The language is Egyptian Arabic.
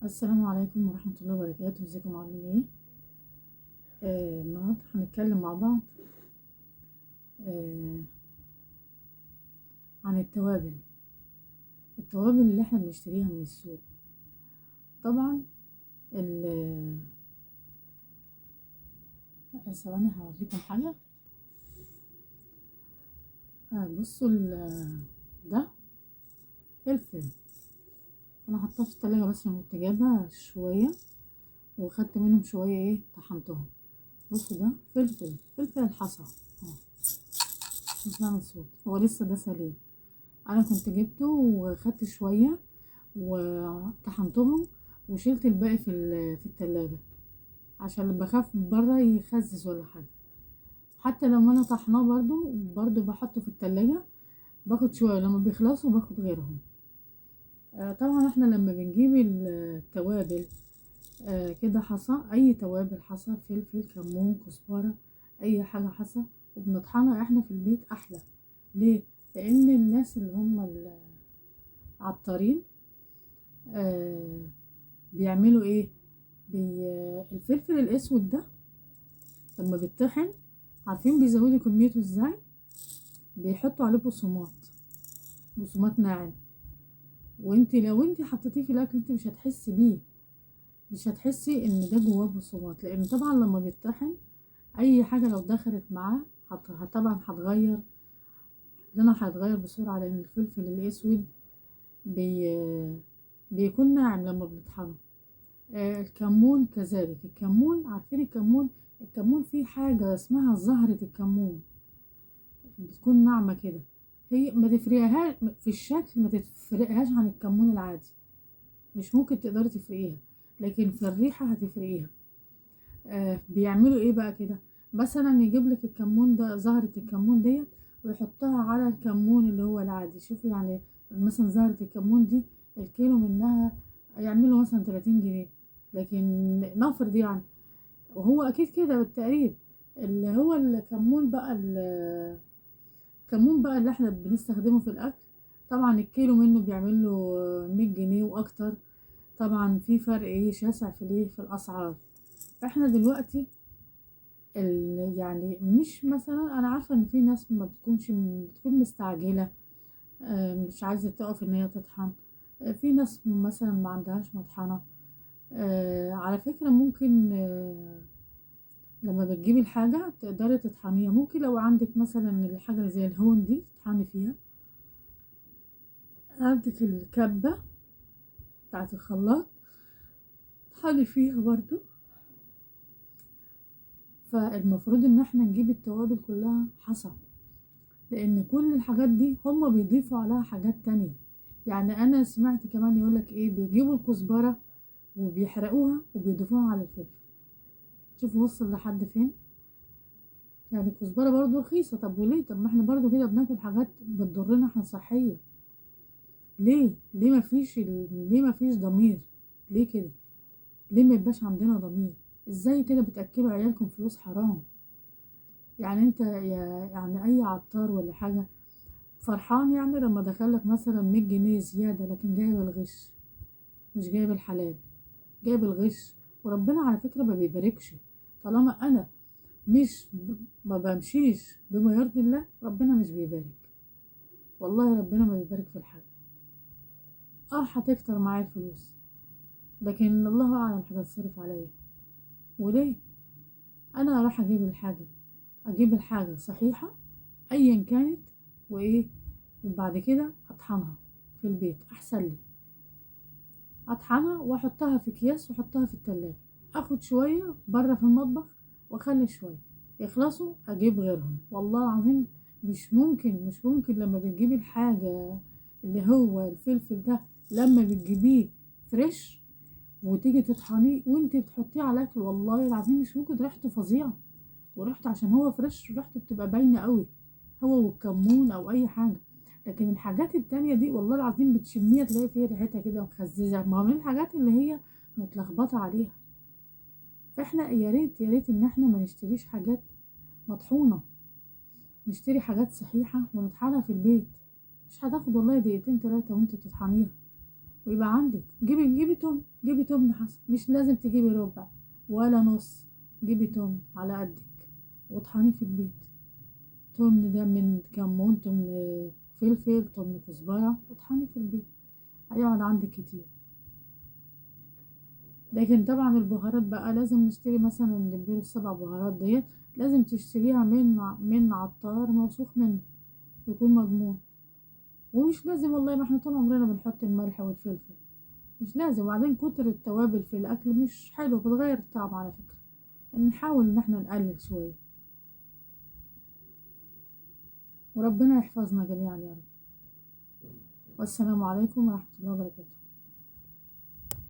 السلام عليكم ورحمة الله وبركاته. ازيكم عاملين ايه؟ النهاردة هنتكلم مع بعض آه عن التوابل اللي احنا بنشتريها من السوق. طبعا ثواني هوريكم حاجة. بصوا ده فلفل انا حطاه في التلاجة بس عشان كنت جايبها شوية وخدت منهم شوية ايه طحنتهم. بصوا ده فلفل الحصى، مش بعمل صوت، هو لسه ده سليم. انا كنت جبته وخدت شوية وطحنتهم وشلت الباقي في التلاجة عشان بخاف بره يخزز ولا حاجة. حتى لما انا طحناه برضو بحطه في التلاجة، باخد شوية لما بيخلصوا باخد غيرهم. طبعا احنا لما بنجيب التوابل كده حصى، اي توابل حصى، فلفل، كمون، كزبرة، اي حاجة حصى، وبنطحنها احنا في البيت احلى. ليه؟ لان الناس اللي هم العطارين بيعملوا ايه؟ الفلفل الاسود ده لما بيطحن، عارفين بيزودوا كميته ازاي؟ بيحطوا عليه بقسماط ناعم، وانت لو انت حطيتيه في الاكل انت مش هتحسي بيه، مش هتحسي ان ده جواه بقسماط، لان طبعا لما بيطحن اي حاجة لو دخلت معاه طبعا هتغير لونها، هيتغير بسرعة، لان الفلفل الاسود بيكون ناعم لما بنطحنه. الكمون كذلك، الكمون عارفين الكمون فيه حاجة اسمها زهره الكمون، بتكون ناعمة كده، هي ما تفرقهاش في الشكل، ما تفرقهاش عن الكمون العادي، مش ممكن تقدري تفرقيها، لكن في الريحة هتفرقيها. بيعملوا ايه بقى كده؟ مثلا يجيب لك الكمون ده، زهره الكمون ديت، ويحطها على الكمون اللي هو العادي. شوفي يعني مثلا زهره الكمون دي الكيلو منها يعملوا مثلا 30 جنيه، لكن نفرض يعني، وهو اكيد كده بالتقريب، اللي هو الكمون بقى، الكمون بقى اللي احنا بنستخدمه في الاكل، طبعا الكيلو منه بيعمل له 100 جنيه واكتر. طبعا في فرق ايه شاسع في الايه في الاسعار. فاحنا دلوقتي يعني مش مثلا، انا عارفه ان في ناس ما بتكونش بتكون مستعجلة، مش عايزه تقف ان هي تطحن، في ناس مثلا ما عندهاش مطحنه. على فكرة ممكن لما بتجيبي الحاجة تقدري تطحنيها، ممكن لو عندك مثلا الحاجة اللي زي الهون دي تطحني فيها، عندك الكبه بتاعت الخلاط تطحني فيها برضو. فالمفروض ان احنا نجيب التوابل كلها حصى، لان كل الحاجات دي هما بيضيفوا عليها حاجات تانية. يعني انا سمعت كمان يقولك ايه، بيجيبوا الكزبرة وبيحرقوها وبيضيفوها على الفلفل. شوفوا وصل لحد فين. يعني الكزبرة برضو رخيصة، طب وليه؟ طب ما احنا برضو كده بناكل حاجات بتضرنا احنا صحيا. ليه؟ ليه مفيش ضمير؟ ليه كده؟ ليه ما يبقاش عندنا ضمير؟ ازاي كده بتاكلوا عيالكم فلوس حرام؟ يعني انت يعني اي عطار ولا حاجة فرحان يعني لما دخلك مثلا 100 جنيه زيادة، لكن جايب الغش، مش جايب الحلال، جايب الغش. وربنا على فكرة ما بيباركش طالما انا مش ما بمشيش بما يرضي الله، ربنا مش بيبارك. والله ربنا ما بيبارك في الحاجة. هتكتر معايا الفلوس، لكن الله اعلم هتتصرف عليا. وليه انا اروح اجيب الحاجة؟ اجيب الحاجة صحيحه ايا كانت، وايه، وبعد كده اطحنها في البيت احسن لي. اطحنها واحطها في اكياس واحطها في التلاجة، اخد شوية بره في المطبخ واخلي شوية يخلصوا اجيب غيرهم. والله العظيم مش ممكن، مش ممكن لما بتجيبي الحاجة اللي هو الفلفل ده، لما بتجيبيه فريش وتيجي تطحنيه وانت بتحطيه على الاكل، والله العظيم مش ممكن، ريحته فظيعة، وريحته عشان هو fresh ريحته بتبقى باينة قوي، هو والكمون او اي حاجة. لكن الحاجات التانية دي والله العظيم بتشميها تلاقي فيها ريحتها كده مخززه، ما هو من الحاجات اللي هي متلخبطه عليها. فاحنا يا ريت يا ريت ان احنا ما نشتريش حاجات مطحونه، نشتري حاجات صحيحه ونطحنها في البيت. مش هتاخد والله دقيقتين تلاتة وانت بتطحنيها، ويبقى عندك. جيبي تمن، جيبي تمن حصى، مش لازم تجيبي ربع ولا نص، جيبي تمن على قدك واطحنيه في البيت. تمن ده من كمون، تمن فلفل، تمن كزبرة، واطحنيه في البيت، هيقعد عندك كتير. لكن طبعا البهارات بقى لازم نشتري مثلا اللي بيقولوا السبع بهارات ديت، لازم تشتريها من عطار موثوق منه، يكون مضمون. ومش لازم والله، ما احنا طول عمرنا بنحط الملح والفلفل، مش لازم. وبعدين كتر التوابل في الاكل مش حلو، بتغير الطعم على فكرة. نحاول ان احنا نقلل شوية، وربنا يحفظنا جميعا يا رب. والسلام عليكم ورحمة الله وبركاته.